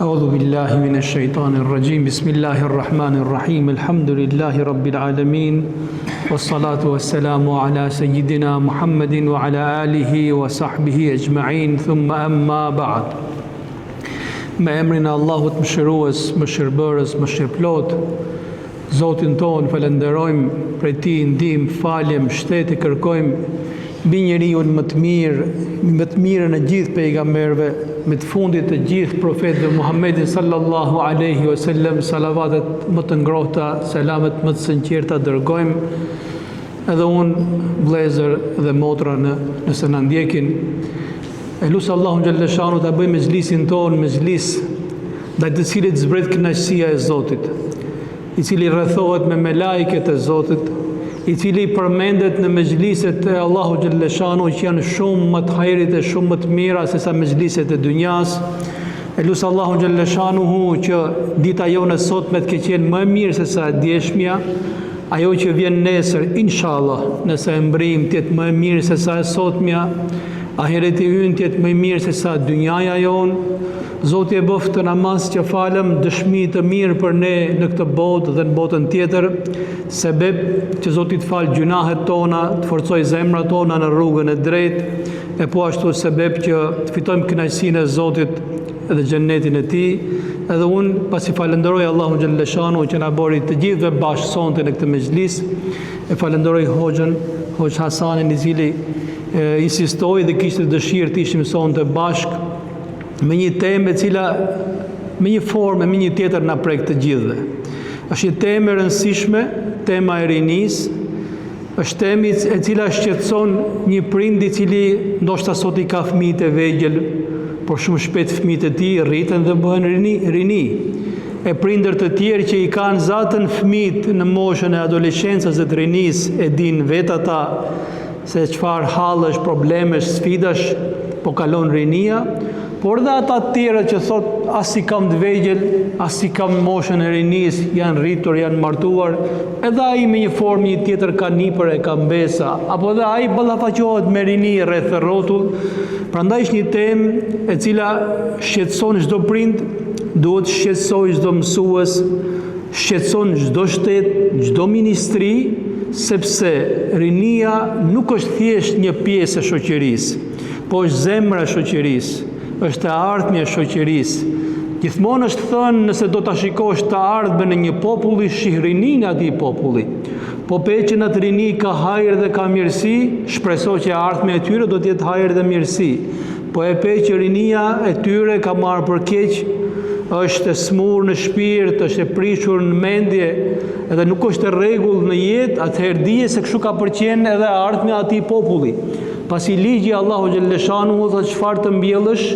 أعوذ بالله من الشيطان الرجيم بسم الله الرحمن الرحيم الحمد لله رب العالمين والصلاة والسلام على سيدنا محمد وعلى آله وصحبه أجمعين ثم أما بعد Me emrin e Allahut mëshirues, mëshirëbërës, mëshirëplotë, Zotin tonë falënderojmë, prej tij ndihmë, falje, mbështetje kërkojmë, mbi njeriun më të mirë, mbi më të mirën e gjithë pejgamberëve, mbi të fundit të gjithë profetëve Muhammedin sallallahu alaihi wasallam, salavatet më të ngrohta, selamet më të sinqerta dërgojmë. Edhe unë, vëllezër dhe motra në, nëse na ndjekin, e lus Allahun xhelleshanuhu ta bëjë mexhlisin tonë mexhlis ndaj të cilit zbret kënaqësia e Zotit, i cili rrethohet me melaiket e Zotit, i cili përmendet në mexhliset e Allahut xhelleshanuhu që janë shumë më të hajrit e shumë më të mira sesa mexhliset e dynjas. E lus Allahun xhelleshanuhu që dita jonë e sotme të ketë qenë më e mirë sesa e djeshmja, ajo që vjen nesër, inshallah, nëse e mbrijmë të jetë më e mirë sesa e sotmja, ahireti ynë të jetë më i mirë sesa dynjaja jonë. Zoti e bëftë këtë namaz që falëm dëshmi të mirë për ne në këtë botë dhe në botën tjetër, sebeb që Zoti të falë gjynahet tona, të forcojë zemrat tona në rrugën e drejtë, e po ashtu sebeb që të fitojmë kënaqësinë e Zotit dhe xhennetin e tij. Edhe unë pasi falënderoj Allahun xhelleshanuhu që na bëri të gjithëve bashkë sonte në këtë mexhlis, e falënderoj hoxhën, hoxhë Hasanin i cili e, insistoi dhe kishte dëshirë të ishim sonte bashkë me një temë e cila me një formë e me një tjetër na prek të gjithëve. Është një temë e rëndësishme, tema e rinisë, Është temë e cila shqetëson një prind i cili ndoshta sot i ka fëmijët e vegjël, por shumë shpejt fëmijët e tij rriten dhe bëhen rini, rini. E prindër të tjerë që i kanë zatën fëmijët në moshën e adoleshencës dhe të rinisë e dinë vetë ata se çfarë hallesh, problemesh, sfidash po kalon rinia, por dhe ata të tjerët që thotë as i kam të vegjël, as i kam moshën e rinisë, janë rritur, janë martuar, edhe ai me një formë një tjetër ka nipër e ka mbesa, apo edhe ai ballafaqohet me rini rreth e rrotull. Prandaj është një temë e cila shqetëson çdo prind, duhet të shqetësojë çdo mësues, shqetëson çdo shtet, çdo ministri, sepse rinia nuk është thjesht një pjesë e shoqërisë, po është zemra e shoqërisë, është e ardhmja e shoqërisë. Gjithmonë është thënë nëse do ta shikosh të ardhmen e një populli, shih rininë e atij populli. Po pe që në atë rini ka hajër dhe ka mirësi, shpreso që e ardhmja e tyre do të jetë hajër dhe mirësi. Po e pe që rinia e tyre ka marrë për keq, është e smur në shpirt, është e prishur në mendje, edhe nuk është e rregullt në jetë, atëherë dije se kështu ka për qenë edhe e ardhmja e atij populli. Pasi ligji i Allahut xhelleshanuhu thotë çfarë të mbjellësh,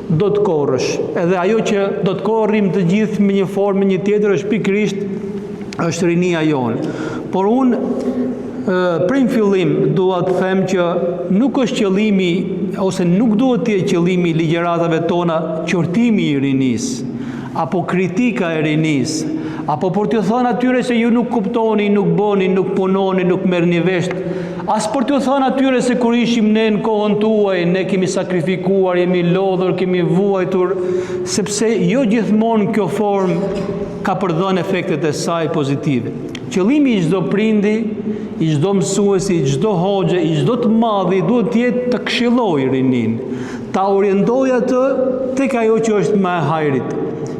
do të korrësh. Edhe ajo që do të korrim të gjithë me një formë me një tjetër është pikërisht është rinia jonë. Por unë prej në fillim dua të them që nuk është qëllimi ose nuk duhet të jetë qëllimi i ligjëratave tona qortimi i rinisë apo kritika e rinisë apo për t'ju thënë atyre se ju nuk kuptoni, nuk bëni, nuk punoni, nuk merrni vesh, as për t'ju thënë atyre se kur ishim ne në kohën tuaj, ne kemi sakrifikuar, jemi lodhur, kemi vuajtur, sepse jo gjithmonë kjo formë ka për dhënë efektet e saj pozitive. Qëllimi i çdo prindi, i çdo mësuesi, i çdo hoxhe, i çdo të madhi duhet të jetë të këshillojë rininë, ta orientojë atë tek ajo që është më e hajrit.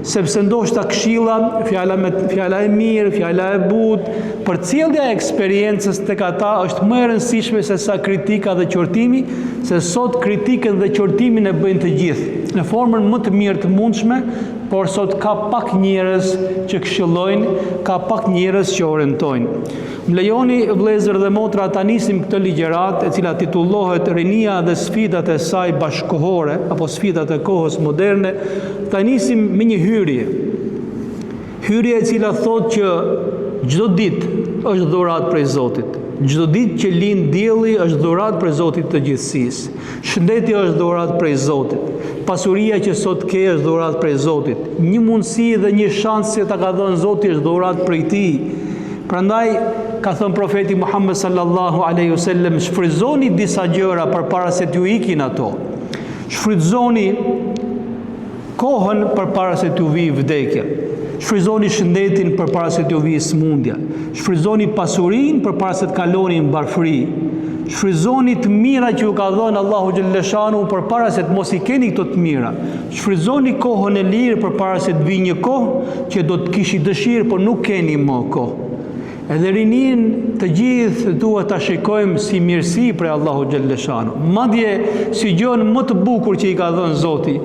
Sepse ndoshta këshilla, fjala me fjala e mirë, fjala e butë, përcjellja e eksperiencës tek ata është më e rëndësishme se sa kritika dhe qortimi, se sot kritikën dhe qortimin e bëjnë të gjithë në formën më të mirë të mundshme, Por sot ka pak njerëz që këshillojnë, ka pak njerëz që orientojnë. Më lejoni vëllezër dhe motra ta nisim këtë ligjëratë e cila titullohet Rinia dhe sfidat e saj bashkëkohore apo sfidat e kohës moderne, ta nisim me një hyrje. Hyrje e cila thotë që çdo ditë është dhuratë prej Zotit. Çdo ditë që lind dielli është dhuratë prej Zotit të gjithësisë. Shëndeti është dhuratë prej Zotit. Pasuria që sot ke është dhuratë prej Zotit. Një mundësi dhe një shans që ta ka dhënë Zoti është dhuratë prej Tij. Prandaj ka thënë profeti Muhammed sallallahu alaihi wasallam, shfrytëzoni disa gjëra përpara se t'ju ikin ato. Shfrytëzoni. Kohën përpara se t'ju vijë vdekja. Shfrytëzoni shëndetin përpara se t'ju vijë sëmundja. Shfrytëzoni pasurinë përpara se të kaloni në varfëri. Shfrytëzoni të mirat që ju ka dhënë Allahu xhelleshanuhu përpara se të mos i keni këto të mira. Shfrytëzoni kohën e lirë përpara se të vijë një kohë që do të kishit dëshirë, por nuk keni më kohë. Edhe rininë të gjithë duhet ta shikojmë si mirësi prej Allahu xhelleshanuhu. Madje si gjënë më të bukur që i ka dhënë Zoti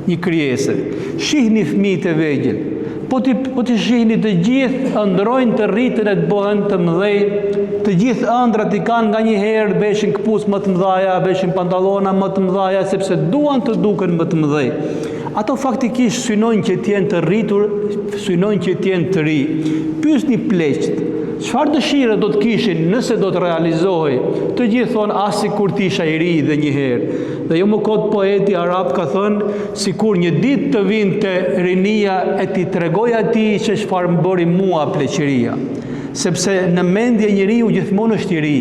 një krijese. Shihni fëmijët e vegjël. Po t'i po t'i shihni të gjithë ëndërrojnë të rriten e të bëhen të mëdhej. Të gjithë ëndrrat i kanë nganjëherë veshin këpucë më të mëdhaja, veshin pantallona më të mëdhaja sepse duan të duken më të mëdhej. Ato faktikisht synojnë që të jenë të rritur, synojnë që të jenë të ri. Pyesni pleqtë, çfarë dëshire do të kishin nëse do të realizohej? Të gjithë thonë ah sikur të isha i ri dhe një herë. Dhe jo më kot poeti arab ka thënë sikur një ditë të vinte rinia e t'i tregoj atij se çfarë më bëri mua pleqëria. Sepse në mendje njeriu gjithmonë është i ri.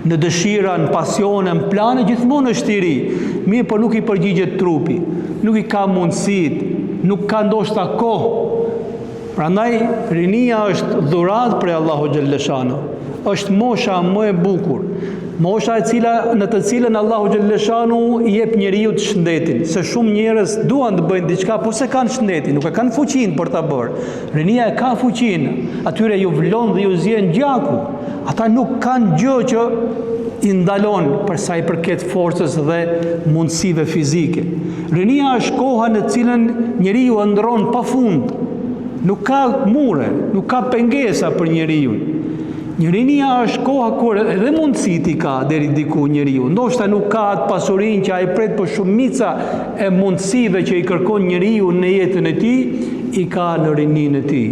Në dëshira, në pasione, në plane, gjithmonë është i ri. Mirëpo nuk i përgjigjet trupi, nuk i ka mundësitë, nuk ka ndoshta kohë. Prandaj, rinia është dhuratë prej Allahu xhelleshanuhu. Është mosha më e bukur. Mosha e cila, në të cilën Allahu xhelleshanuhu i jep njeriut shëndetin. Se shumë njerëz duan të bëjnë diçka, po s'e kanë shëndetin, nuk e kanë fuqinë për ta bërë. Rinia e ka fuqinë, atyre ju vlon dhe ju zien gjaku. Ata nuk kanë gjë që i ndalon për sa i përket forcës dhe mundësive fizike. Rinia është koha në të cilën njeriu ëndërron pa fund. Nuk ka mure, nuk ka pengesa për njeriun. Një rinia është koha kur edhe mundësitë i ka deri diku njeriu. Ndoshta nuk ka atë pasurinë që ai pret, por shumica e mundësive që i kërkon njeriu në jetën e tij, i ka në rininë e tij.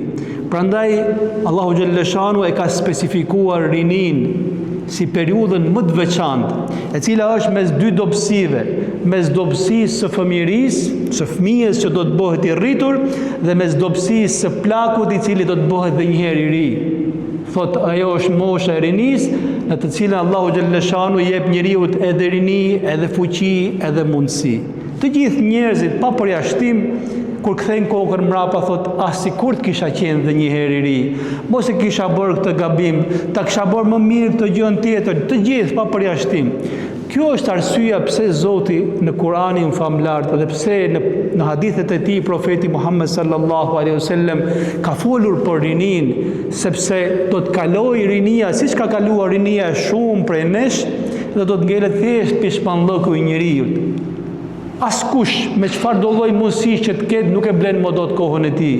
Prandaj Allahu xhelleshanuhu e ka specifikuar rininë si periudhën më të veçantë, e cila është mes dy dobësive, mes dobësisë së fëmijërisë, së fëmijës që do të bëhet i rritur dhe mes dobësisë së plakut i cili do të bëhet dhe një herë i ri. Thotë ajo është mosha e rinisë, në të cilën Allahu xhelleshanuhu i jep njeriut edhe rini, edhe fuqi, edhe mundësi. Të gjithë njerëzit pa përjashtim kur kthejnë kokën mbrapa thotë ah sikur të kisha qenë dhe një herë i ri, mos e kisha bërë këtë gabim, ta kisha bërë më mirë këtë gjënë tjetër, të gjithë pa përjashtim. Kjo është arsyeja pse Zoti në Kur'anin famëlartë dhe pse në në hadithet e tij profeti Muhammed sallallahu alaihi wasallam ka folur për rininë, sepse do të kalojë rinia siç ka kaluar rinia e shumë prej nesh dhe do të ngelet thjesht pishmanllëku i njeriut. Askush me çfarëdo lloj mundësish që të ketë nuk e blen më dot kohën e tij,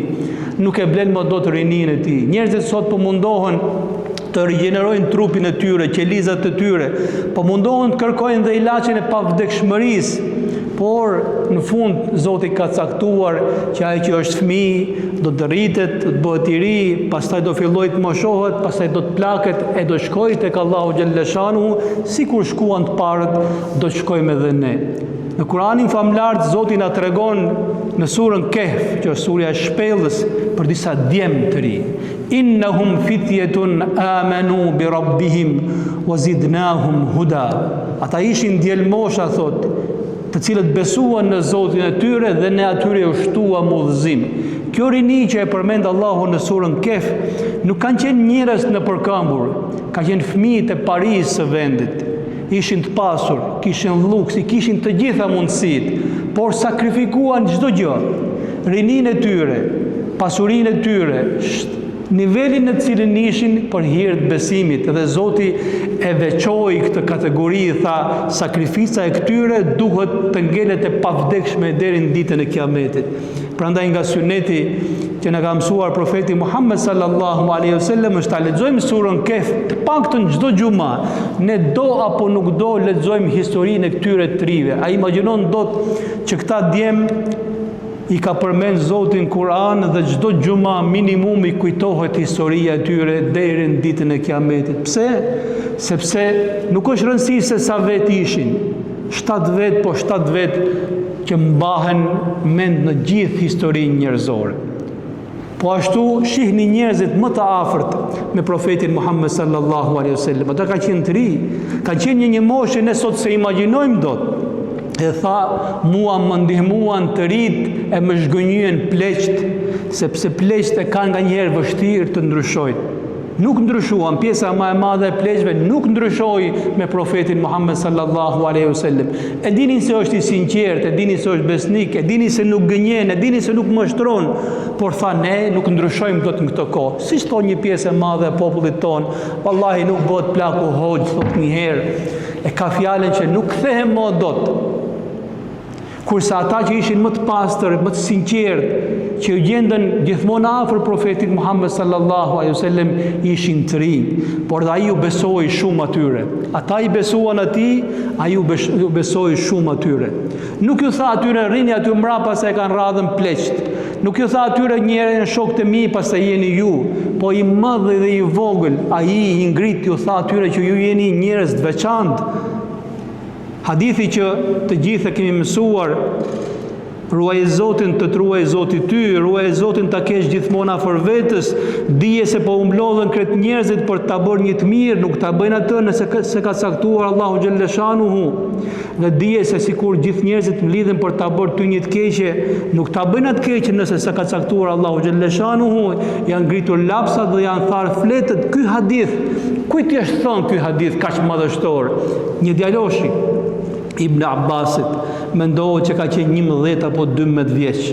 nuk e blen më dot rininë e tij. Njerëzit sot po mundohen të rigjenerojnë trupin e tyre, qelizat e tyre, po mundohen të kërkojnë dhe ilaçin e pavdekshmërisë, por në fund Zoti ka caktuar që ai që është fëmijë do të rritet, do të bëhet i ri, pastaj do fillojë të moshohet, pastaj do të plaket e do shkojë tek Allahu xhelleshanuhu, sikur shkuan të parët, do të shkojmë edhe ne. Në Kur'anin famëlartë Zoti na tregon në surën Kehf, që është surja e shpellës për disa djem të ri. Innahum fitjetun amanu bi rabbihim wa zidnahum huda. Ata ishin djelmosha thotë, të cilët besuan në Zotin e tyre dhe ne atyre u shtuam udhëzim. Kjo rini që e përmend Allahu në surën Kehf nuk kanë qenë njerëz të nëpërkëmbur, kanë qenë fëmijët e parisë së vendit. Ishin të pasur, kishin luks, i kishin të gjitha mundësitë, por sakrifikuan çdo gjë, rininë e tyre, pasurinë e tyre, nivelin në të cilin ishin për hir të besimit dhe Zoti e veçoi këtë kategori, tha, sakrifica e këtyre duhet të ngelet e pavdekshme deri në ditën e Kiametit. Prandaj nga syneti që na ka mësuar profeti Muhammed sallallahu alaihi wasallam është ta lexojmë surën Kehf të paktën çdo xhuma. Ne do apo nuk do lexojmë historinë e këtyre të rinjve. A imagjinon dot që këta djem i ka përmend Zoti në Kur'an dhe çdo xhuma minimumi kujtohet historia e tyre deri në ditën e Kiametit. Pse? Sepse nuk është rëndësi se sa vetë ishin. 7 vetë po 7 vetë që mbahen mend në gjithë historinë njerëzore. Po ashtu shihni njerëzit më të afërt me profetin Muhammed sallallahu alaihi wasallam. Ata kanë qenë të ri, kanë qenë në një moshë ne sot s'e imagjinojmë dot. E tha, mua më ndihmuan të rinjtë e më zhgënjyen pleqtë, sepse pleqtë e kanë nganjëherë vështirë të ndryshojnë. Nuk ndryshuan, pjesa ma e madhe e pleqve nuk ndryshoi me profetin Muhammed sallallahu alaihi wasallam. E dinin se është i sinqertë, e dinin se është besnik, e dinin se nuk gënjen, e dinin se nuk mashtron, por tha ne nuk ndryshojmë dot në këtë kohë. Siç thonë një pjesë e madhe e popullit tonë, vallahi nuk bëhet plaku hoxhë, thotë një herë. E ka fjalën që nuk kthehem më dot. Kurse ata që ishin më të pastër, më të sinqertë, që u gjendën gjithmonë afër profetit Muhammed sallallahu alaihi wasallam, ishin të rinj, por dhe ai u besoi shumë atyre. Ata i besuan atij, ai u, u besoi shumë atyre. Nuk ju tha atyre rrini aty mbrapa se e kanë radhën pleqtë. Nuk ju tha atyre njëherë janë shokët e mi, pastaj jeni ju, po i madh dhe i vogël, ai i ngriti ju tha atyre që ju jeni njerëz të veçantë. Hadithi që të gjithë e kemi mësuar, ruaje Zotin të të ruajë Zoti ty, ruaje Zotin ta kesh gjithmonë afër vetes, dije se po u mblodhën krejt njerëzit për ta bërë një të mirë, nuk ta bëjnë atë nëse s'e ka caktuar Allahu xhelleshanuhu. Dhe dije se sikur gjithë njerëzit mblidhen për ta bërë ty një të keqe, nuk ta bëjnë atë keqe nëse s'e ka caktuar Allahu xhelleshanuhu, janë ngritur lapsat dhe janë tharë fletët. Ky hadith, kujt i është thënë ky hadith kaq madhështor? Një djaloshi Ibn Abbasit, mendohet që ka qenë 11 apo 12 vjeç.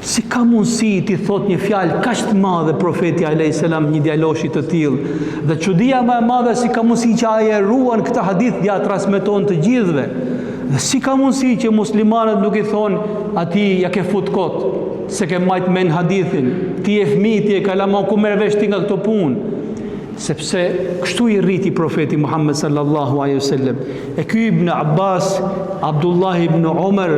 Si ka mundësi t'i thotë një fjalë kaq të madhe profeti alayhis salam një djaloshi të tillë? Dhe çudia më e madhe si ka mundësi që ai e ruan këtë hadith dhe ia transmeton të gjithëve? Dhe si ka mundësi që muslimanët nuk i thonë atij ia ke fut kot, s'e ke majt mend hadithin, ti je fëmijë, ti je kalama, ku merr vesh ti nga këto punë? Sepse kështu i rriti profeti Muhammed sallallahu alaihi wasallam. E ky Ibn Abbas, Abdullah ibn Omer,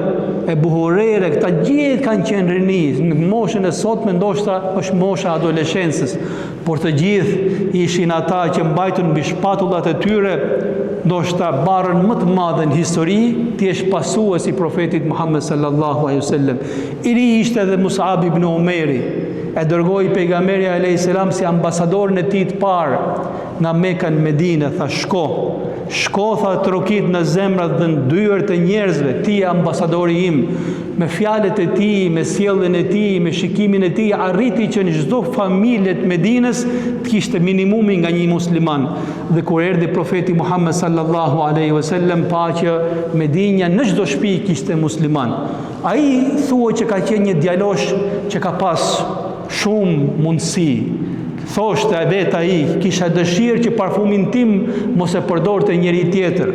Ebu Hurejre, këta gjithë kanë qenë rini, në moshën e sotme ndoshta është mosha e adoleshencës, por të gjithë ishin ata që mbajtën mbi shpatullat e tyre ndoshta barrën më të madhe në histori, të jesh pasues i profetit Muhammed sallallahu alaihi wasallam. I ri ishte edhe Mus'ab ibn Umeri, e dërgoi pejgamberi alayhis salam si ambasadorin e tij të parë nga Meka në Medinë, tha shko. Shko tha trokit në zemrat dhe në dyert e njerëzve, ti je ambasadori im. Me fjalët e tij, me sjelljen e tij, me shikimin e tij, arriti që në çdo familje të Medinës të kishte minimumi nga një musliman. Dhe kur erdhi profeti Muhammed sallallahu alaihi wasallam pa që Medinja në çdo shtëpi kishte musliman. Ai thuhet që ka qenë një djalosh që ka pas shumë mundësi. Thoshte vetë ai, kisha dëshirë që parfumin tim mos e përdorte njeri tjetër.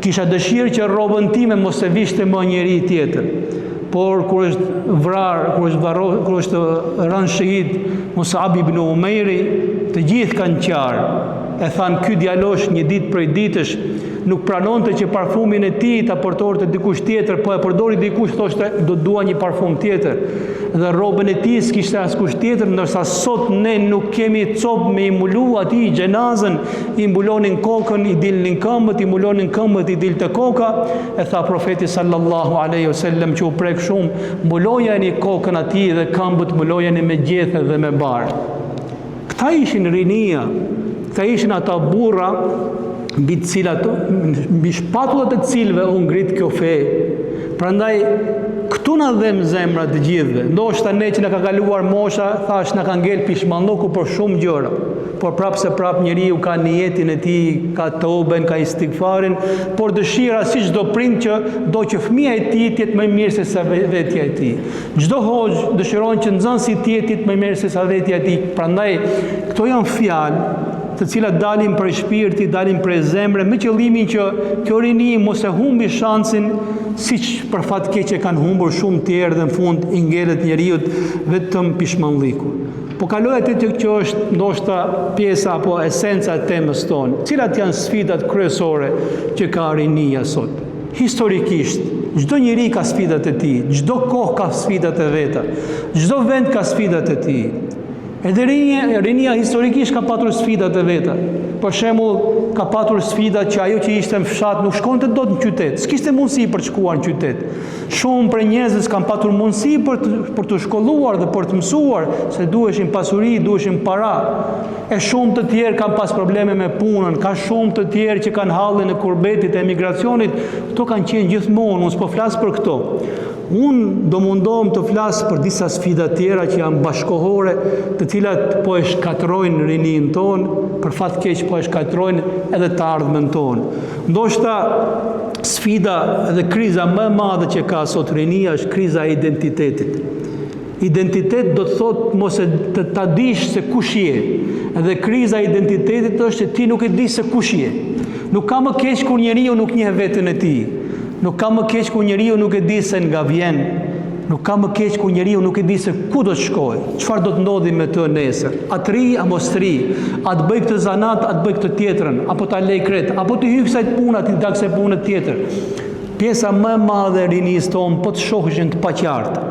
Kisha dëshirë që rrobën time mos e vishte më njeri tjetër. Por kur është vrarë, kur është varro, kur është rënë shehid Mus'ab ibn Umejri, të gjithë kanë qarë. E thanë ky djalosh një ditë prej ditësh nuk pranonte që parfumin e tij ta përdorte dikush tjetër, po e përdori dikush thoshte do dua një parfum tjetër. Dhe rrobën e tij s'kishte askush tjetër, ndërsa sot ne nuk kemi copë me i mbulu atij xhenazën, i mbulonin kokën, i dilnin këmbët, i mbulonin këmbët, i dilte koka, e tha profeti sallallahu alaihi wasallam që u prek shumë, mbulojani kokën atij dhe këmbët mbulojani me gjethe dhe me bar. Këta ishin rinia, këta ishin ata burra mbi të cilat mbi shpatullat e të cilëve u ngrit kjo fe. Prandaj këtu na dhem zemra të gjithëve. Ndoshta ne që na ka kaluar mosha, thash na ka ngel pishmanllëku për shumë gjëra. Por prapë se prapë njeriu ka nijetin e tij, ka toben, ka istigfarin, por dëshira si çdo prind që do që fëmija e tij të jetë më mirë se sa vetja e tij. Çdo hoxhë dëshiron që nxënësi i tij të jetë më mirë se sa vetja e tij. Prandaj këto janë fjalë të cilat dalin prej shpirti, dalin prej zemre, me qëllimin që kjo rini mos e humbi shansin, siç për fat keq e kanë humbur shumë tjerë dhe në fund i ngelet njeriut vetëm pishmanlliku. Po kaloj atë që, që është ndoshta pjesa apo esenca e temës tonë. Cilat janë sfidat kryesore që ka rinia sot? Historikisht, çdo njeri ka sfidat e tij, çdo kohë ka sfidat e veta, çdo vend ka sfidat e tij. Edhe rinia, rinia historikisht ka patur sfidat e veta. Për shembull, ka patur sfida që ajo që ishte në fshat nuk shkonte dot në qytet, s'kishte mundësi për të shkuar në qytet. Shumë prej njerëzve s'kanë patur mundësi për të, për t'u shkolluar dhe për të mësuar, se duheshin pasuri, duheshin para. E shumë të tjerë kanë pas probleme me punën, ka shumë të tjerë që kanë hallin e kurbetit, e emigracionit, këto kanë qenë gjithmonë, unë s'po flas për këto. Unë do mundohem të flas për disa sfida tjera që janë bashkëkohore, të cilat po e shkatërrojnë rininë tonë, për fat keq po e shkatërrojnë edhe të ardhmen tonë. Ndoshta sfida dhe kriza më e madhe që ka sot rinia është kriza e identitetit. Identitet do të thotë mos e të ta dish se kush je. Dhe kriza e identitetit është që ti nuk e di se kush je. Nuk ka më keq kur njeriu nuk njeh veten e tij. Nuk ka më keq kur njeriu nuk e di se nga vjen. Nuk ka më keq kur njeriu nuk e di se ku do të shkojë, çfarë do të ndodhi me të nesër. A të rrijë a mos të rrijë, a të bëjë këtë zanat, a të bëjë këtë tjetrën, apo ta lejë krejt, apo t'i hyjë kësaj pune, t'i dalë kësaj pune tjetër. Pjesa më e madhe e rinisë tonë po të shohësh janë të paqartë.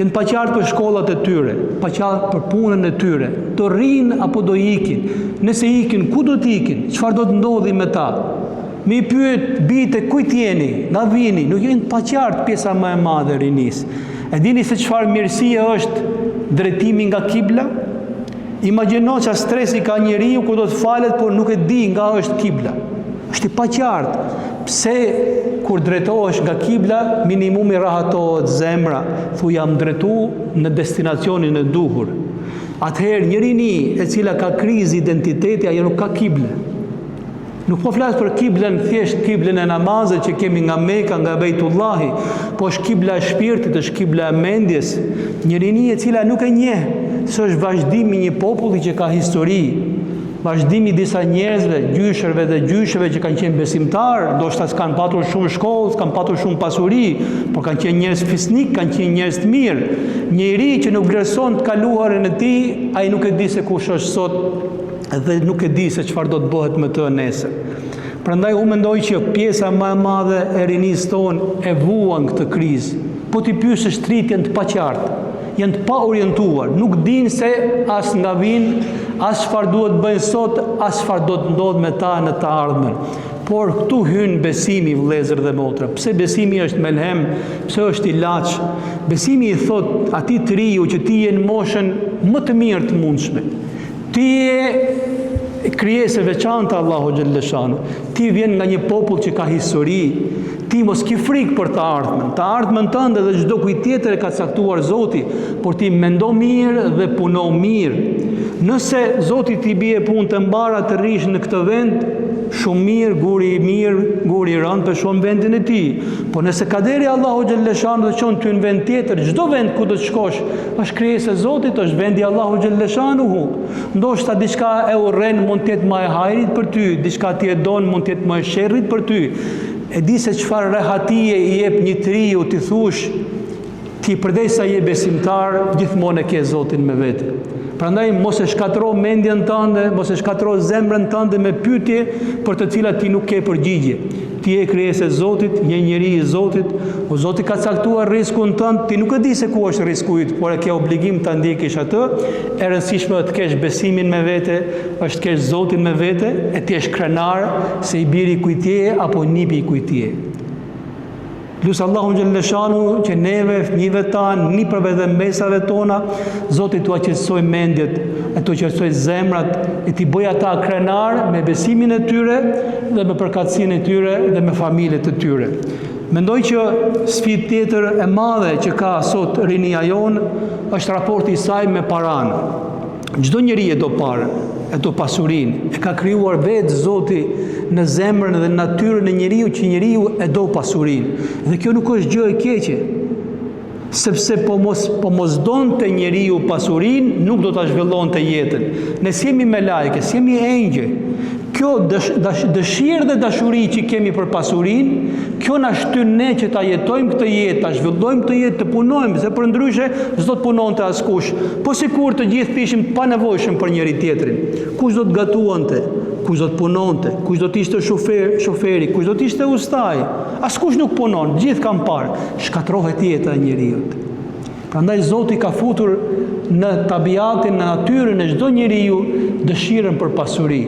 Janë të paqartë për shkollat e tyre, paqartë për punën e tyre. Do rrinë apo do ikin? Nëse ikin, ku do të ikin? Çfarë do të ndodhi me ta? Me i pyet bijtë e kujt jeni, nga vini, nuk janë të paqartë pjesa më e madhe e rinisë. E dini se çfarë mirësie është drejtimi nga kibla? Imagjino ça stresi ka njeriu kur do të falet, por nuk e di nga është kibla. Është i paqartë. Pse kur drejtohesh nga kibla, minimumi rahatohet zemra, thu jam drejtu në destinacionin e duhur. Atëherë një rini e cila ka krizë identiteti, ajo nuk ka kible. Nuk po flas për kiblën, thjesht kiblën e namazit që kemi nga Meka, nga Bejtullahi, po është kibla e shpirtit, është kibla e mendjes. Një rini e cila nuk e njeh se është vazhdimi i një populli që ka histori, vazhdimi i disa njerëzve, gjyshërve dhe gjysheve që kanë qenë besimtarë, ndoshta s'kanë patur shumë shkollë, s'kanë patur shumë pasuri, por kanë qenë njerëz fisnikë, kanë qenë njerëz të mirë. Një i ri që nuk vlerëson të kaluarën e tij, ai nuk e di se kush është sot dhe nuk e di se çfarë do të bëhet me të nesër. Prandaj unë mendoj që pjesa më e madhe e rinisë tonë e vuan këtë krizë. Po t'i pyesësh të rinjtë janë të paqartë, janë të paorientuar, nuk dinë se as nga vijnë, as çfarë duhet të bëjnë sot, as çfarë do të ndodhë me ta në të ardhmen. Por këtu hyn besimi vëllezër dhe motra. Pse besimi është melhem, pse është ilaç? Besimi i thotë atij të riu që ti je në moshën më të mirë të mundshme. Ti je krijesë e veçantë e Allahut xhelleshanuhu. Ti vjen nga një popull që ka histori. Ti mos ki frikë për të ardhmen. Të ardhmen tënde dhe çdo kujt tjetër e ka caktuar Zoti, por ti mendo mirë dhe puno mirë. Nëse Zoti t'i bie punët e mbara të rrish në këtë vend, shumë mirë, guri i mirë, guri i rëndë peshon vendin e tij. Po nëse kaderi i Allahut xhelleshanuhu të çon ty në vend tjetër, çdo vend ku do të shkosh, Është krijesë e Zotit, është vendi i Allahut xhelleshanuhu. Ndoshta diçka e urren mund të jetë më e hajrit për ty, diçka ti e don mund të jetë më e sherrit për ty. E di se çfarë rehatie i jep një të riu t'i thush ti përderisa je besimtar, gjithmonë e ke Zotin me vete. Prandaj mos e shkatërro mendjen tënde, mos e shkatërro zemrën tënde me pyetje për të cilat ti nuk ke përgjigje. Ti je krijesë e Zotit, je njeri i Zotit, o Zoti ka caktuar rriskun tënd, ti nuk e di se ku është rrisku yt, por e ke obligim ta ndjekish atë. E rëndësishme është të kesh besimin me vete, është të kesh Zotin me vete, e të jesh krenar se i biri i kujt je apo nipi i kujt je. Lus Allahun xhelleshanuhu që neve, fëmijëve tanë, nipërve dhe mbesave tona, Zoti t'ua qetësojë mendjet, e t'ua qetësojë zemrat, e t'i bëjë ata krenar me besimin e tyre dhe me përkatësinë e tyre dhe me familjet e tyre. Mendoj që sfidë tjetër e madhe që ka sot rinia jonë është raporti i saj me paranë. Çdo njeri e do parën, e do pasurinë, e ka krijuar vetë Zoti në zemrën dhe natyrën e njeriut që njeriu e do pasurinë. Dhe kjo nuk është gjë e keqe, sepse po mos po mos donte njeriu pasurinë, nuk do ta zhvillonte jetën. Ne s'jemi melajke, s'jemi engjëj. Kjo dësh, dash, dëshirë dhe dashuri që kemi për pasurinë, kjo na shtyn ne që ta jetojmë këtë jetë, ta zhvillojmë këtë jetë, të punojmë, se përndryshe s'do të punonte askush. Po sikur të gjithë të ishim të panevojshëm për njëri-tjetrin, kush do të gatuante, kush do të punonte, kush do të ishte shofer, shoferi, kush do të ishte ustai? Askush nuk punon, gjithë kanë pare. Shkatërrohet jeta e njeriut. Prandaj Zoti ka futur në tabiatin, në natyrën e çdo njeriu dëshirën për pasuri.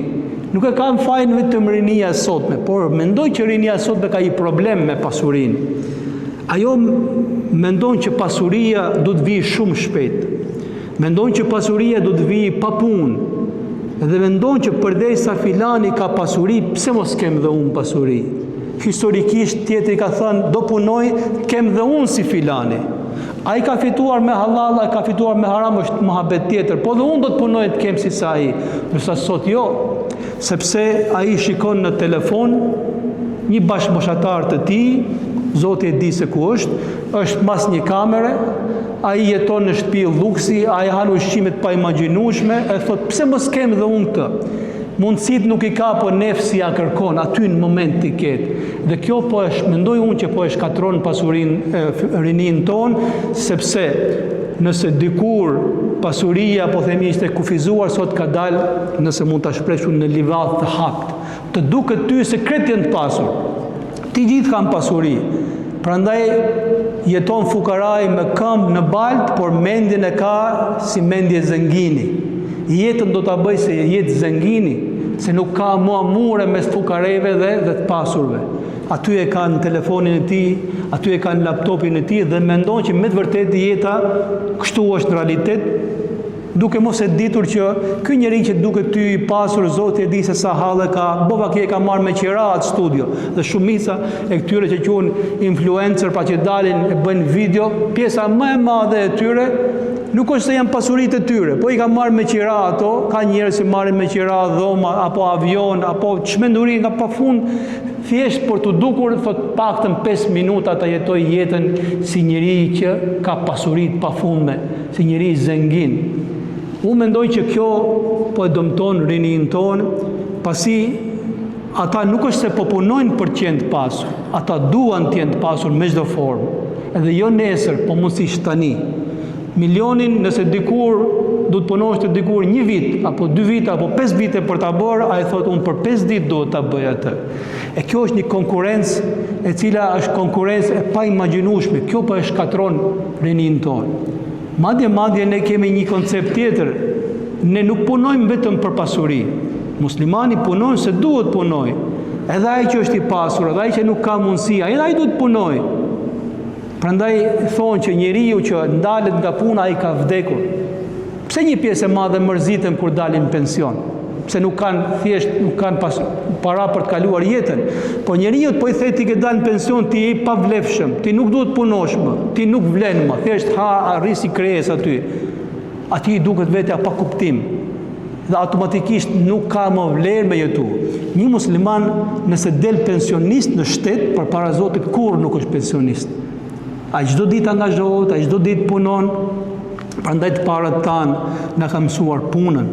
Nuk e kanë fajin vetëm rinia e sotme, por mendoj që rinia e sotme ka një problem me pasurinë. Ajo mendon që pasuria do të vijë shumë shpejt. Mendon që pasuria do të vijë pa punë. Dhe mendon që përderisa filani ka pasuri, pse mos kem dhe unë pasuri? Historikisht tjetri ka thënë, do punoj, kem dhe unë si filani. Ai ka fituar me hallall, ai ka fituar me haram, është muhabet tjetër, po dhe unë do të punoj të kem si sa ai. Ndërsa sot jo, sepse ai shikon në telefon një bashkëmoshatar të tij, Zoti e di se ku është, është mas një kamere, ai jeton në shtëpi luksi, ai han ushqime të paimagjinueshme, e thotë pse mos kem dhe unë këtë? Mundësitë nuk i ka, po nefsi ja kërkon, aty në moment t'i ketë. Dhe kjo po e mendoj unë që po e shkatërron pasurinë, rininë tonë, sepse nëse dikur pasuria, po themi, ishte kufizuar, sot ka dalë, nëse mund ta shpreh kështu në livadh të haptë. Të duket ty se krejt janë të pasur. Të gjithë kanë pasuri. Prandaj jeton fukarai me këmbë në baltë, por mendjen e ka si mendje zengini. Jetën do ta bëjë si jetë zengini, se nuk ka më mure mes fukarejve dhe dhe të pasurve. Aty e ka në telefonin e tij, aty e ka në laptopin e tij dhe mendon që me të vërtetë jeta kështu është në realitet, Duke mos e ditur që ky njeri që duket ty i pasur, Zoti e di se sa halle ka, bo vaki e ka marrë me qira atë studio. Dhe shumica e këtyre që quhen influencer, pra që dalin e bëjnë video, pjesa më e madhe e tyre nuk është se janë pasuritë e tyre, po i ka marrë me qira ato, ka njerëz që marrin me qira dhoma apo avion apo çmenduri nga pafund, thjesht për t'u dukur, thotë paktën 5 minuta ta jetoj jetën si njeri që ka pasuri të pafundme. si njeri zengin. Unë mendoj që kjo po e dëmton rininë tonë, pasi ata nuk është se po punojnë për të qenë të pasur, ata duan të jenë të pasur me çdo formë. Edhe jo nesër, po mundësisht tani. Milionin nëse dikur do të punosh të dikur një vit, apo dy vite, apo pesë vite për ta bërë, ai thotë unë për pesë ditë duhet ta bëj atë. E kjo është një konkurrencë e cila është konkurrencë e paimagjinueshme. Kjo po e shkatërron rininë tonë. Madje madje ne kemi një koncept tjetër. Ne nuk punojmë vetëm për pasuri. Muslimani punon se duhet punojë. Edhe ai që është i pasur, edhe ai që nuk ka mundësi, ai edhe ai duhet punojë. Prandaj thonë që njeriu që ndalet nga puna ai ka vdekur. Pse një pjesë e madhe mërziten kur dalin në pension? Pse nuk kanë thjesht nuk kanë pas, para për të kaluar jetën? Po njeriut po i the ti ke dalë në pension, ti je i pavlefshëm, ti nuk duhet punosh më, ti nuk vlen më, thjesht ha rri si kresë aty. Atij i duket vetja pa kuptim dhe automatikisht nuk ka më vlerë me jetu. Një musliman nëse del pensionist në shtet, përpara Zotit kurrë nuk është pensionist. Ai çdo ditë angazhohet, ai çdo ditë punon, Prandaj të parët tanë na kanë mësuar punën.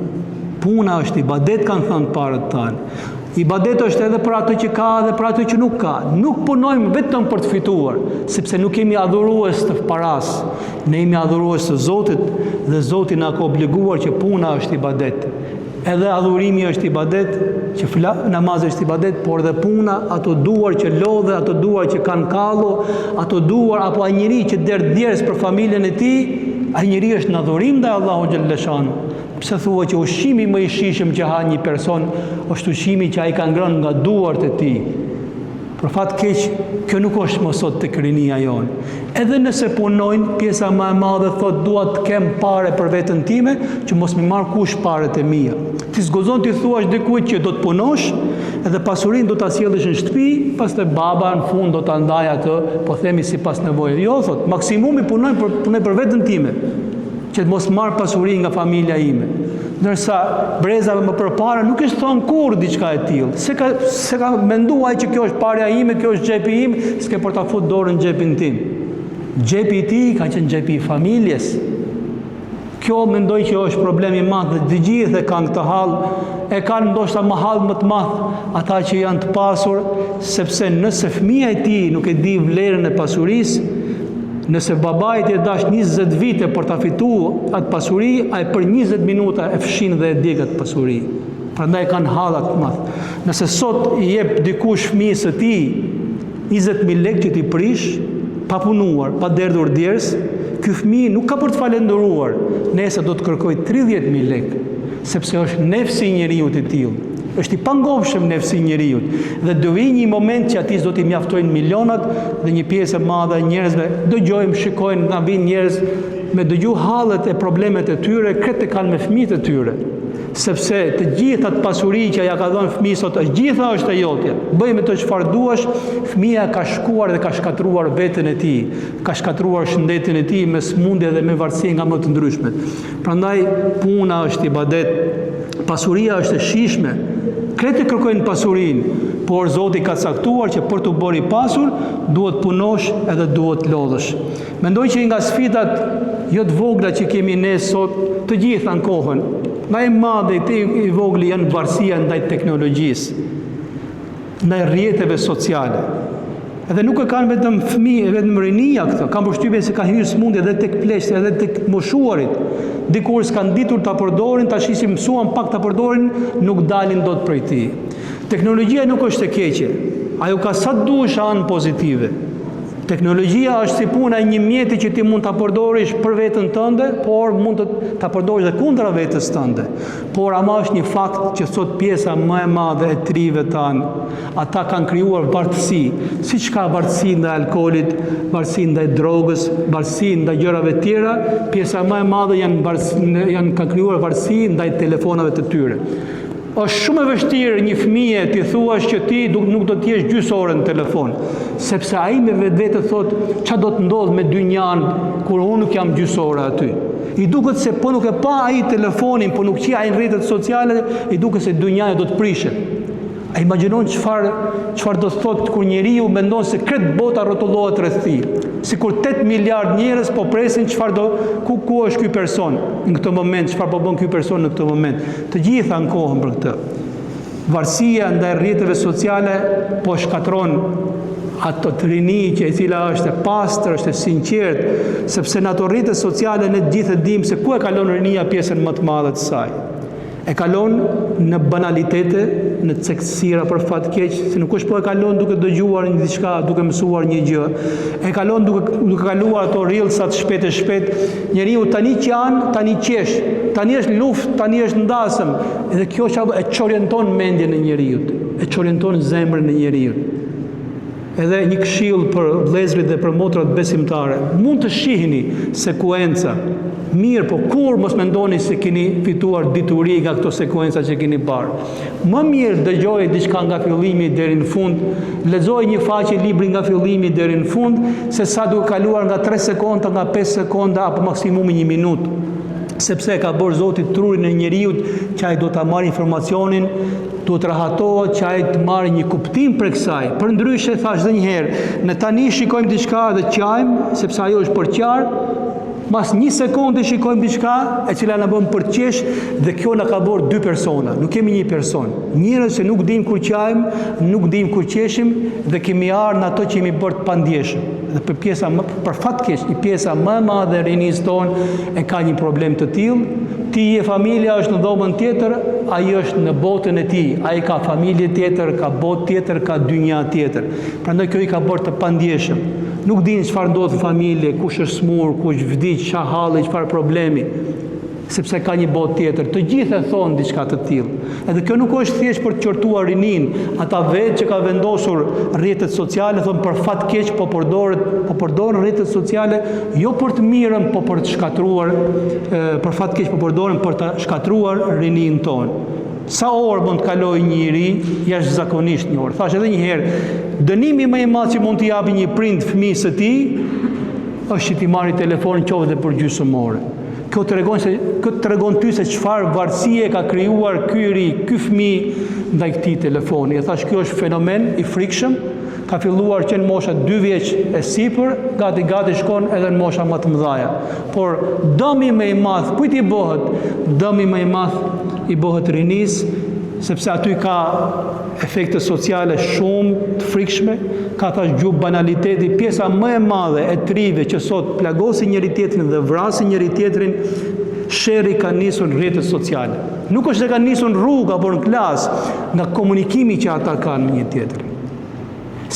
Puna është ibadet kanë thënë të parët tanë. Ibadet është edhe për atë që ka dhe për atë që nuk ka. Nuk punojmë vetëm për të fituar, sepse nuk jemi adhurues të parasë. Ne jemi adhurues të Zotit dhe Zoti na ka obliguar që puna është ibadet. Edhe adhurimi është ibadet, që fla, namazi është ibadet, por dhe puna, ato duar që lodhen, ato duar që kanë kallo, ato duar apo ai njeri që derdh djersë për familjen e tij, ai njeri është në adhurim ndaj Allahut xhelleshanuhu. Pse thua që ushqimi më i shijshëm që ha një person është ushqimi që ai ka ngrënë nga duart e tij. Për fat keq, kjo nuk është më sot tek rinia jonë. Edhe nëse punojnë, pjesa më e madhe thotë dua të kem pare për veten time, që mos m'i marrë kush paret e mia. Ti s'guxon t'i thuash dikujt që do të punosh, edhe pasurinë do ta sjellësh në shtëpi, pastaj baba në fund do ta ndajë atë, po themi sipas nevojës. Jo, thotë, maksimumi punoj për punoj për veten time. që të mos marr pasuri nga familja ime. Ndërsa brezave më përpara nuk është thonë kurrë diçka e tillë. S'e ka s'e ka menduar ai që kjo është parja ime, kjo është xhepi im, s'ke për ta fut dorën në xhepin tim. Xhepi i tij ka qenë xhepi i familjes. Kjo mendoj që është problem i madh dhe të gjithë e kanë këtë hall, e kanë ndoshta më hall më të madh ata që janë të pasur, sepse nëse fëmija i tij nuk e di vlerën e pasurisë, Nëse babait iu dasht 20 vite për ta fitu atë pasuri, ai për 20 minuta e fshin dhe e djeg atë pasuri. Prandaj kanë hall të madh. Nëse sot i jep dikush fëmijës së tij 20.000 lekë që t'i prish, pa punuar, pa derdhur djersë, ky fëmijë nuk ka për të falënderuar, nesër do të kërkojë 30.000 lekë, sepse është nefsi i njeriut i tillë. Është i pangopshëm nefsi i njeriut dhe do vijë një moment që atij s'do t'i mjaftojnë milionat dhe një pjesë e madhe e njerëzve dëgjojmë, shikojnë, na vijnë njerëz me dëgju hallet e problemet e tyre, krejt e kanë me fëmijët e tyre. Sepse të gjithë atë pasuri që ja ka dhënë fëmijës sot, e gjitha është e jotja. Bëj me të çfarë duash, fëmija ka shkuar dhe ka shkatërruar veten e tij, ka shkatërruar shëndetin e tij me sëmundje dhe me varësi nga më të ndryshmet. Prandaj puna është ibadet, pasuria është e shijshme. Krejt e kërkojnë pasurinë, por Zoti ka caktuar që për t'u bërë i pasur, duhet punosh edhe duhet lodhesh. Mendoj që një nga sfidat jo të vogla që kemi ne sot, të gjithë ankohen, nga i madhi te i vogli janë varësia ndaj teknologjisë. ndaj rrjeteve sociale. Edhe nuk e kanë vetëm fëmijë, vetëm rinia këtë. Kam përshtypjen se ka hyrë sëmundja edhe tek pleqtë, edhe tek moshuarit. Dikur s'kanë ditur ta përdorin, tash si mësuan pak ta përdorin, nuk dalin dot prej tij. Teknologjia nuk është e keqe. Ajo ka sa të duash anë pozitive. Teknologjia është si puna e një mjeti që ti mund ta përdorish për veten tënde, por mund të ta përdorish dhe kundra vetes tënde. Por ama është një fakt që sot pjesa më e madhe e të rinjve tanë, ata kanë krijuar varësi, siç ka varësi ndaj alkoolit, varësi ndaj drogës, varësi ndaj gjërave të tjera, pjesa më e madhe janë varësi, janë kanë krijuar varësi ndaj telefonave të tyre. Është shumë e vështirë një fëmije t'i thuash që ti nuk do të jesh gjysë ore në telefon, sepse ai me vetvete thotë ça do të ndodhë me dynjanë kur unë nuk jam gjysë ore aty. I duket se po nuk e pa ai telefonin, po nuk qe ai në rrjetet sociale, i duket se dynjaja do të prishet. A imagjinon çfarë çfarë do të thotë kur njeriu mendon se krejt bota rrotullohet rreth tij. Sikur 8 miliard njerëz po presin çfarë do ku ku është ky person në këtë moment, çfarë po bën ky person në këtë moment. Të gjithë ankohen për këtë. Varësia ndaj rrjeteve sociale po shkatërron atë rini që e cila është e pastër, është e sinqertë, sepse në ato rrjete sociale ne të gjithë e dimë se ku e kalon rinia pjesën më të madhe të saj. E kalon në banalitete, në cektësira për fat keq, se nuk është po e kalon duke dëgjuar një diçka, duke mësuar një gjë. E kalon duke duke kaluar ato reelsat shpejt e shpejt. Njeriu tani qan, tani qesh, tani është luftë, tani është ndasëm. Edhe kjo që e çorienton mendjen e njeriut, e çorienton zemrën e njeriut. Edhe një këshillë për vëllezërit dhe për motrat besimtare, mund të shihni sekuenca, mirë, po kurrë mos mendoni se keni fituar dituri nga këto sekuenca që keni parë. Më mirë dëgjoj diçka nga fillimi deri në fund, lexoj një faqe libri nga fillimi deri në fund, se sa duke kaluar nga 3 sekonda, nga 5 sekonda apo maksimumi një minutë sepse e ka bërë Zoti trurin e njeriut që ai do ta marrë informacionin, duhet të rahatohet që ai të marrë një kuptim prej kësaj. Përndryshe thashë edhe një herë, ne tani shikojmë diçka dhe qajmë, sepse ajo është për qarë, mas një sekonde shikojmë diçka e cila na bën për të qesh dhe kjo na ka bërë dy persona, nuk kemi një person. Njerëz që nuk dimë kur qajmë, nuk dimë kur qeshim dhe kemi ardhur në ato që jemi bërë të pandjeshëm. Dhe për pjesa më, për fat keq, një pjesa më e madhe e rinisë tonë e ka një problem të tillë. Ti je familja është në dhomën tjetër, ai është në botën e tij. Ai ka familje tjetër, ka botë tjetër, ka dynja tjetër. Prandaj kjo i ka bërë të pandjeshëm. Nuk dinë çfarë ndodh në familje, kush është smur, kush vdiq, ça halli, çfarë problemi sepse ka një botë tjetër. Të gjithë e thonë diçka të tillë. Edhe kjo nuk është thjesht për të qortuar rininë. Ata vetë që ka vendosur rrjetet sociale thonë për fat keq po përdoret, po përdoren rrjetet sociale jo për të mirën, po për të shkatërruar, për fat keq po përdoren për të shkatërruar rininë tonë. Sa orë mund të kalojë një i ri? Jashtëzakonisht një orë. Thashë edhe një herë, dënimi më i madh që mund t'i japi një prind fëmijës së tij është që t'i marrë telefonin qoftë edhe për gjysmë ore. Kjo tregon se kjo të tregon ty se çfarë varësie ka krijuar ky i ri, ky fëmijë ndaj këtij telefoni. E thashë kjo është fenomen i frikshëm, ka filluar që në mosha 2 vjeç e sipër, gati gati shkon edhe në mosha më të mëdha. Por dëmi më i madh kujt i bëhet? Dëmi më i madh i bëhet rinisë, sepse aty ka efekte sociale shumë të frikshme, ka thashë gjuhë banaliteti, pjesa më e madhe e të rinjve që sot plagosin njëri-tjetrin dhe vrasin njëri-tjetrin, sherri ka nisur në rrjetet sociale. Nuk është se ka nisur në rrugë apo në klasë, nga komunikimi që ata kanë me njëri-tjetrin.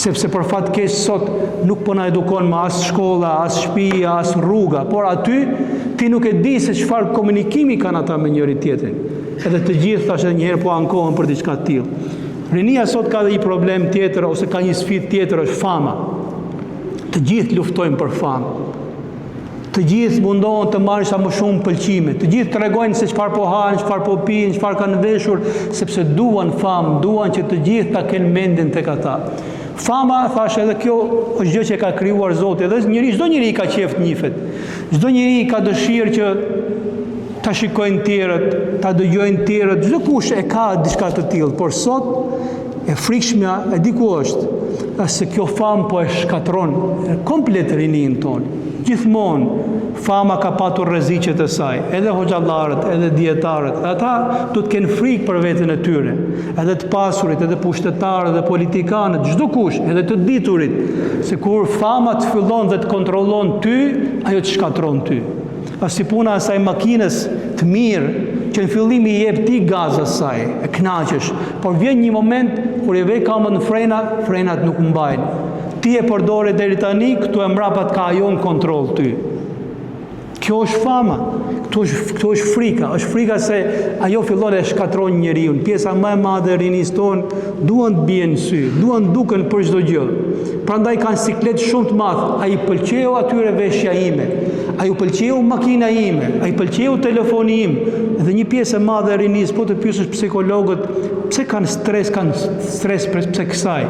Sepse për fat keq sot nuk po na edukon më as shkolla, as shtëpia, as rruga, por aty ti nuk e di se çfarë komunikimi kanë ata me njëri-tjetrin. Edhe të gjithë thashë edhe një herë po ankohen për diçka të tillë. Rinia sot ka dhe një problem tjetër ose ka një sfidë tjetër është fama. Të gjithë luftojnë për famë. Të gjithë mundohen të marrin sa më shumë pëlqime. Të gjithë tregojnë se çfarë po hanë, çfarë po pinë, çfarë kanë veshur, sepse duan famë, duan që të gjithë ta kenë mendjen tek ata. Fama, thashë edhe kjo është gjë që e ka krijuar Zoti, edhe njeri, çdo njeri ka qejf të njihet. Çdo njeri ka dëshirë që ta shikojnë tjerët, ta dëgjojnë tjerët, çdokush e ka diçka të tillë, por sot e frikshmja e di ku është, është se kjo famë po e shkatërron komplet rininë tonë. Gjithmonë fama ka patur rreziqet e saj, edhe hoxhallarët, edhe dijetarët, ata do të kenë frikë për veten e tyre, edhe të pasurit, edhe pushtetarët, edhe politikanët, çdokush, edhe të diturit, se kur fama të fillon dhe të kontrollon ty, ajo të shkatërron ty. Është si puna e asaj makinës të mirë, që në fillim i jep ti gaz asaj, e kënaqesh, por vjen një moment kur e ve kamën në frena, frenat nuk mbajnë. Ti e përdore deri tani, këtu e mbrapa të ka ajo në kontroll ty. Kjo është fama, këtu është, këtu është frika, është frika se ajo fillon e shkatërron njeriun. Pjesa më e madhe e rinisë tonë duan të bien në sy, duan të duken për çdo gjë. Prandaj kanë siklet shumë të madh. A i pëlqeu atyre veshja ime? A ju pëlqeu makina ime? A i pëlqeu telefoni im? Dhe një pjesë e madhe e rinisë, po të pyesësh psikologët, pse kanë stres, kanë stres për pse kësaj?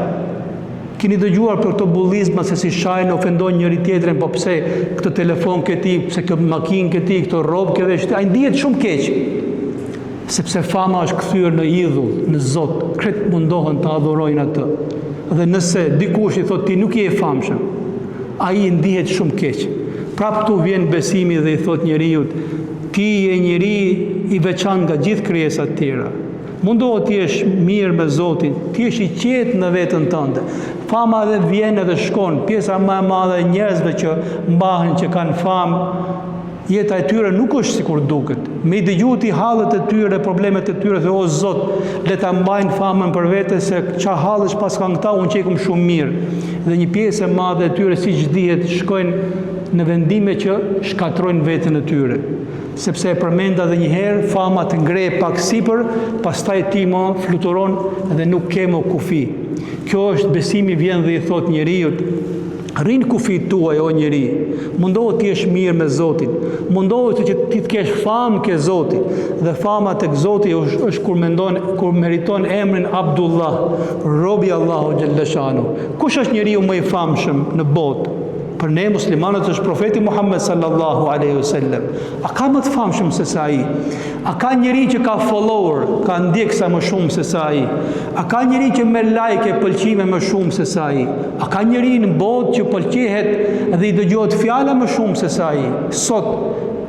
Keni dëgjuar për këto bullizma se si shajnë, ofendojnë njëri tjetrin, po pse këtë telefon ke ti, pse këtë makinë ke ti, këtë rrobë ke vesh ti, ai ndihet shumë keq. Sepse fama është kthyer në idhull, në Zot, krejt mundohen ta adhurojnë atë. Dhe nëse dikush i thotë ti nuk je i famshëm, ai ndihet shumë keq. Prapë këtu vjen besimi dhe i thotë njeriut, ti je njeri i veçantë nga gjithë krijesat tjera. Mundohu të jesh mirë me Zotin, të jesh i qetë në veten tënde. Fama edhe vjen edhe shkon. Pjesa më e madhe e njerëzve që mbahen që kanë famë, jeta e tyre nuk është sikur duket. Me i dëgju ti hallet e tyre, problemet e tyre, the o Zot, le ta mbajnë famën për vete se ça hallesh paskan këta, unë qekëm shumë mirë. Dhe një pjesë e madhe e tyre, siç dihet, shkojnë në vendime që shkatërrojnë veten e tyre. Sepse e përmenda edhe një herë, fama të ngre pak sipër, pastaj ti më fluturon dhe nuk ke më kufi. Kjo është besimi vjen dhe i thotë njeriut, rri në kufijtë tuaj o njeri, mundohu të jesh mirë me Zotin, mundohu të që ti të kesh famë ke Zoti, dhe fama tek Zoti është, është kur mendon, kur meriton emrin Abdullah, robi i Allahut xhelleshanuhu. Kush është njeriu më i famshëm në botë? Për ne muslimanët është profeti Muhammed sallallahu alaihi wasallam. A ka më të famshëm se sa ai? A ka njeri që ka follower, ka ndjekësa më shumë se sa ai? A ka njeri që merr like e pëlqime më shumë se sa ai? A ka njeri në botë që pëlqehet dhe i dëgjohet fjala më shumë se sa ai? Sot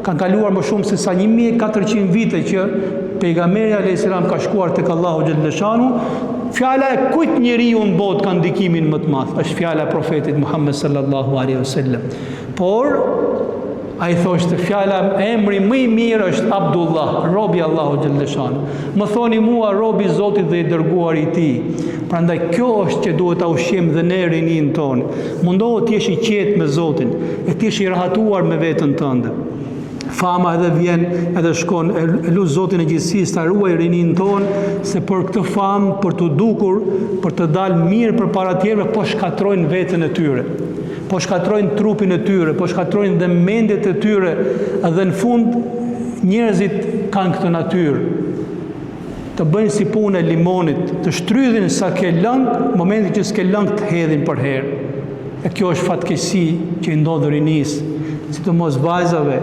kanë kaluar më shumë se sa 1400 vite që pejgamberi alayhis salam ka shkuar tek Allahu xhelleshanuhu, fjala e kujt njeriu në botë ka ndikimin më të madh? Është fjala e profetit Muhammed sallallahu alaihi wasallam. Por ai thoshte fjala emri më i mirë është Abdullah, robi i Allahut xhelleshanuhu. Më thoni mua robi i Zotit dhe i dërguari i tij. Prandaj kjo është që duhet ta ushqejmë dhe ne rininë tonë. Mundohu të jesh i qetë me Zotin, e të jesh i rahatuar me veten tënde. Fama edhe vjen edhe shkon, e lus Zotin e gjithësisë ta ruajë rininë tonë, se për këtë famë, për t'u dukur, për të dalë mirë përpara tjerëve, po shkatërrojnë veten e tyre. Po shkatërrojnë trupin e tyre, po shkatërrojnë dhe mendjet e tyre dhe në fund njerëzit kanë këtë natyrë. Të bëjnë si punë e limonit, të shtrydhin sa ke lëng, momentin që s'ke lëng të hedhin përherë. E kjo është fatkeqësi që i ndodh rinisë, sidomos vajzave.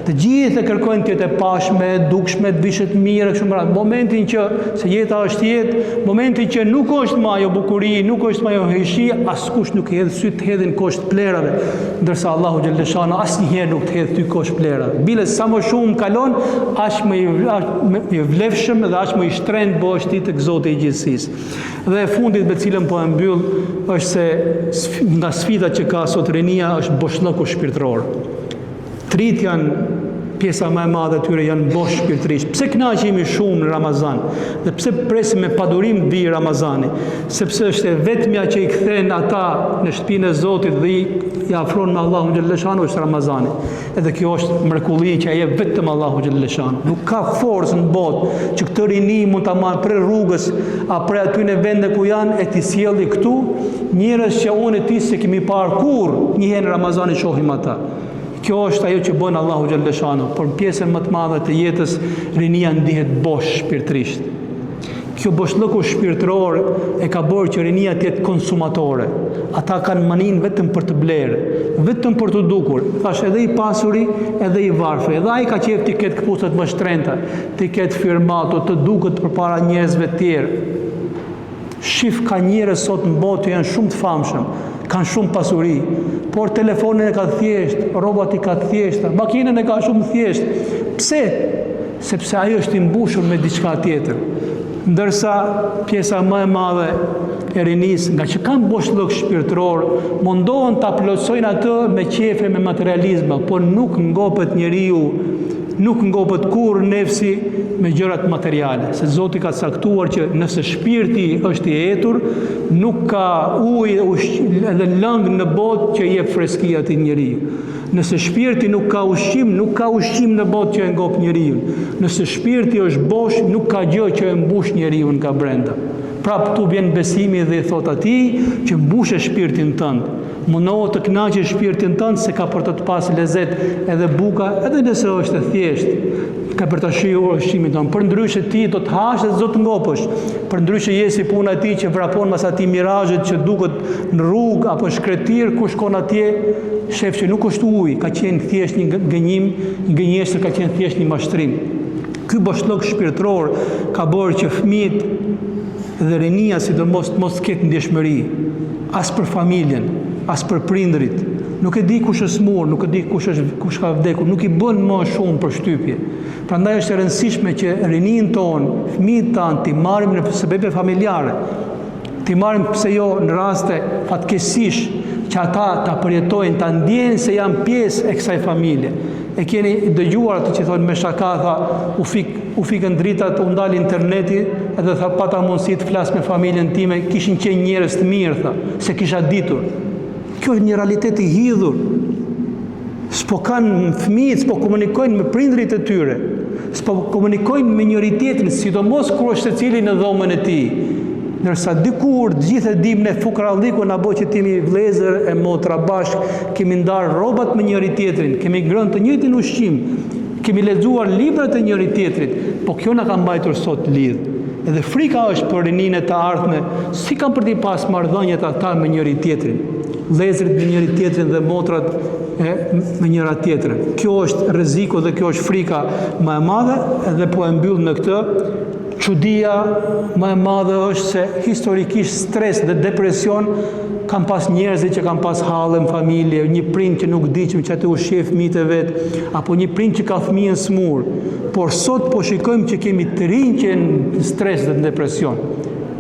Të gjithë e kërkojnë të jetë e pashme, e dukshme, të vishet mirë e kështu me radhë. Momentin që se jeta është jetë, momentin që nuk është më ajo bukuri, nuk është më ajo heshi, askush nuk i hedh sytë të hedhin kosh të plehrave, ndërsa Allahu xhelleshanuhu asnjëherë nuk të hedh ty kosh plehrave. Bile sa më shumë kalon, aq më i aq më i vlefshëm dhe aq më i shtrenjtë bëhesh ti tek Zoti i gjithësisë. Dhe e fundit me cilën po e mbyll është se nga sfidat që ka sot rinia është boshllëku shpirtëror. Të rinjtë janë. pjesa më e madhe e tyre janë bosh shpirtërisht. Pse kënaqemi shumë në Ramazan? Dhe pse presim me padurim të vijë Ramazani? Sepse është e vetmja që i kthen ata në shtëpinë e Zotit dhe i, i afron me Allahun xhelleshanu është Ramazani. Edhe kjo është mrekulli që e jep vetëm Allahu xhelleshanu. Nuk ka forcë në botë që këtë rini mund ta marrë prej rrugës a prej atyne vende ku janë e t'i sjelli këtu njerëz që unë e ti s'i kemi parë kurrë, një herë në Ramazan i shohim ata. Kjo është ajo që bën Allahu xhelleshanu, por në pjesën më të madhe të jetës rinia ndihet bosh shpirtërisht. Kjo boshllëku shpirtëror e ka bërë që rinia të jetë konsumatore. Ata kanë maninë vetëm për të blerë, vetëm për t'u dukur. Thashë edhe i pasuri, edhe i varfri. Edhe ai ka qejf t'i ketë këpucët më shtrenjta, t'i ketë firmato, të duket përpara njerëzve të tjerë. Shif ka njerëz sot në botë që janë shumë të famshëm, kanë shumë pasuri, por telefonin e ka të thjeshtë, rrobat i ka të thjeshta, makinën e ka shumë të thjeshtë. Pse? Sepse ai është i mbushur me diçka tjetër. Ndërsa pjesa më e madhe e rinisë, ngaqë kanë boshllëk shpirtëror, mundohen ta plotësojnë atë me qejfe, me materializma, por nuk ngopet njeriu Nuk ngopet kurrë nefsi me gjërat materiale, se Zoti ka caktuar që nëse shpirti është i etur, nuk ka ujë edhe lëng në botë që i jep freski atij njeriu. Nëse shpirti nuk ka ushqim, nuk ka ushqim në botë që e ngop njeriun. Nëse shpirti është bosh, nuk ka gjë që e mbush njeriun nga brenda. Prapë këtu vjen besimi dhe i thotë atij që mbushe shpirtin tënd. Mundohu të kënaqësh shpirtin tënd se ka për të të pas lezet edhe buka, edhe nëse është e thjeshtë, ka për ta shijuar ushqimin tënd. Përndryshe ti do të hash dhe s'do të ngopësh. Përndryshe je si puna e atij që vrapon mas atij mirazhit që duket në rrugë apo shkretëtirë, kur shkon atje, shef që nuk është ujë, ka qenë thjesht një gënjim, një gënjeshtër, ka qenë thjesht një mashtrim. Ky boshllëk shpirtëror ka bërë që fëmijët dhe rinia sidomos të mos ketë ndjeshmëri as për familjen, as për prindërit. Nuk e di kush është smur, nuk e di kush është kush ka vdekur, nuk i bën më shumë përshtypje. Prandaj është e rëndësishme që rininë tonë, fëmijët tanë t'i marrim në sebebe familjare. T'i marrim pse jo në raste fatkeqësish që ata ta përjetojnë, ta ndjejnë se janë pjesë e kësaj familje. E keni dëgjuar atë që thonë me shaka, tha, u fik, u fikën dritat, u ndal interneti, edhe tha pata mundësi të flas me familjen time, kishin qenë njerëz të mirë, tha, s'e kisha ditur. Kjo është një realitet i hidhur. S'po kanë fëmijët, s'po komunikojnë me prindërit e tyre, s'po komunikojnë me njëri-tjetrin, sidomos kur është secili në dhomën e tij. Ndërsa dikur të gjithë e dimë ne fukaralliku na bë që të jemi vëllezër e motra bashkë, kemi ndarë rrobat me njëri-tjetrin, kemi ngrënë të njëjtin ushqim, kemi lexuar librat e njëri-tjetrit, po kjo na ka mbajtur sot lidh. Edhe frika është për rininë e të ardhme, si kanë për t'i pas marrëdhëniet ata me njëri-tjetrin, vëllezërit me njëri-tjetrin dhe motrat e me njëra tjetrën. Kjo është rreziku dhe kjo është frika më e madhe dhe po e mbyll me këtë Çudia më e madhe është se historikisht stres dhe depresion kanë pas njerëzit që kanë pas halle në familje, një prind që nuk di që me ça t'i ushqejë fëmijët e vet, apo një prind që ka fëmijën smur. Por sot po shikojmë që kemi të rinj që janë në stres dhe në depresion.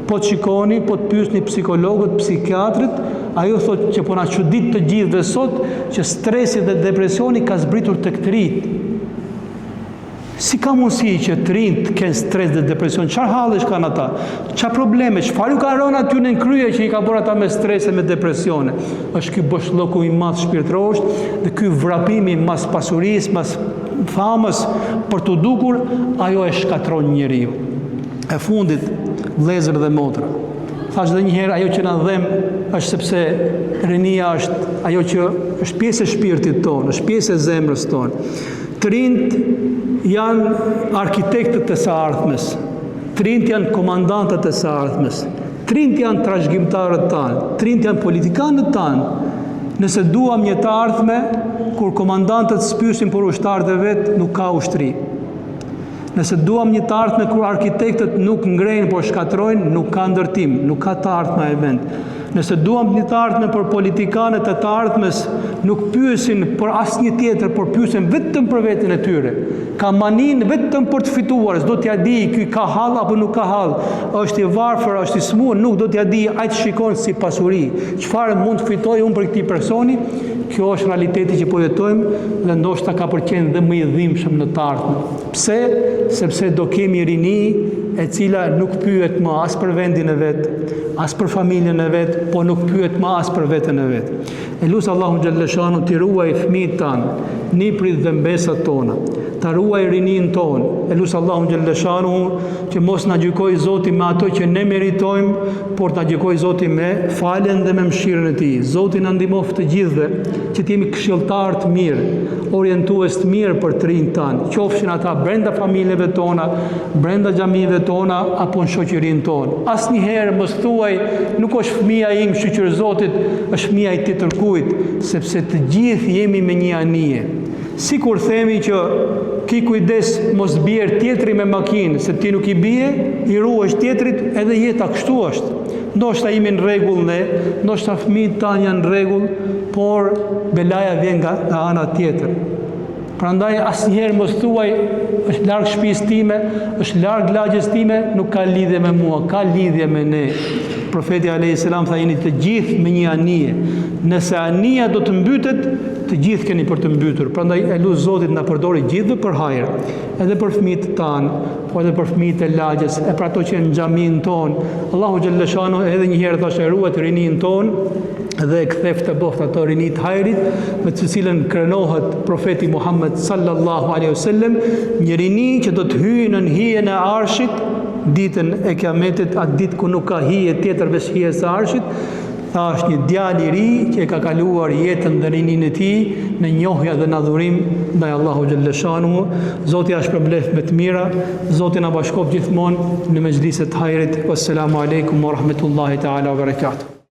Po të shikoni, po të pyesni psikologët, psikiatrët, ajo thotë që po na çudit të gjithëve sot që stresi dhe depresioni ka zbritur tek të rinjtë. Si ka mundësi që të rinjtë të kenë stres dhe depresion? Çfarë hallesh kanë ata? Çfarë probleme? Çfarë ju ka rënë atyre në krye që i ka bërë ata me stres e me depresione? Është ky boshllëku i madh shpirtëror dhe ky vrapimi mas pasurisë, mas famës për t'u dukur, ajo e shkatërron njeriun. E fundit, vëllezër dhe motra. Thashë edhe një herë, ajo që na dhemb është sepse rinia është ajo që është pjesë e shpirtit tonë, është pjesë e zemrës tonë. Të rinjtë janë arkitektët e së ardhmes. Të rinjtë janë komandantët e së ardhmes. Të rinjtë janë trashëgimtarët tanë. Të rinjtë janë politikanët tanë. Nëse duam një të ardhme, kur komandantët s'pyesin për ushtarët e vet, nuk ka ushtri. Nëse duam një të ardhme kur arkitektët nuk ngrejnë, por shkatërrojnë, nuk ka ndërtim, nuk ka të ardhme ai vend. Nëse duam një të ardhme por politikanët e të ardhmes nuk pyesin për asnjë tjetër, por pyesin vetëm për veten e tyre. Ka maninë vetëm për të fituar, s'do t'ia di ky ka hall apo nuk ka hall, është i varfër, është i smur, nuk do t'ia di, ai të shikon si pasuri. Çfarë mund të fitoj unë prej këtij personi? Kjo është realiteti që po jetojmë dhe ndoshta ka për qenë dhe më i dhimbshëm në të ardhmen. Pse? Sepse do kemi rini e cila nuk pyet më as për vendin e vet, as për familjen e vet, po nuk pyet më as për veten e vet. E lus Allahun xhelleshanuhu t'i ruajë fëmijët tanë, nipërit dhe mbesat tona, ta ruajë rininë tonë. E lus Allahun xhelleshanuhu që mos na gjykojë Zoti me ato që ne meritojmë, por të na gjykojë Zoti me faljen dhe me mëshirën e Tij. Zoti na ndihmoftë të gjithëve që të jemi këshilltarë të mirë, orientues të mirë për të rinjtë tanë, qofshin ata brenda familjeve tona, brenda xhamive tona apo në shoqërinë tonë. Asnjëherë mos thuaj nuk është fëmija im shyqyr Zotit, është fëmija i tjetërkujt, sepse të gjithë jemi me një anije. Sikur themi që ki kujdes mos bjerë tjetri me makinë, se ti nuk i bie, i ruhesh tjetrit, edhe jeta kështu është. Ndoshta jemi në rregull ne, ndoshta fëmijët tanë janë në rregull, por belaja vjen nga, nga ana tjetër. Prandaj asnjëherë mos thuaj është larg shtëpisë time, është larg lagjes time, nuk ka lidhje me mua, ka lidhje me ne. Profeti alayhis salam tha jeni të gjithë me një anije. Nëse anija do të mbytet, të gjithë keni për të mbytur. Prandaj e lus Zotin na përdori gjithëve për hajër, edhe për fëmijët tanë, po edhe për fëmijët e lagjes, e për ato që janë në xhaminë tonë. Allahu xhelleshanuhu edhe një herë thashë e ruajt rininë tonë dhe e ktheftë e bëftë ato rini të hajrit me të cilën krenohet profeti Muhammed sallallahu alaihi wasallam, një rini që do të hyjë nën hijen e arshit ditën e kiametit, atë ditë ku nuk ka hije tjetër veç hijes së arshit, tha është një djalë i ri që e ka kaluar jetën dhe rininë e tij në njohje dhe në adhurim ndaj Allahu xhelleshanuhu. Zoti ja shpërbleftë me të mira, Zoti na bashkoftë gjithmonë në mexhliset e hajrit. Wassalamu alaikum wa rahmetullahi taala wa barakatuh.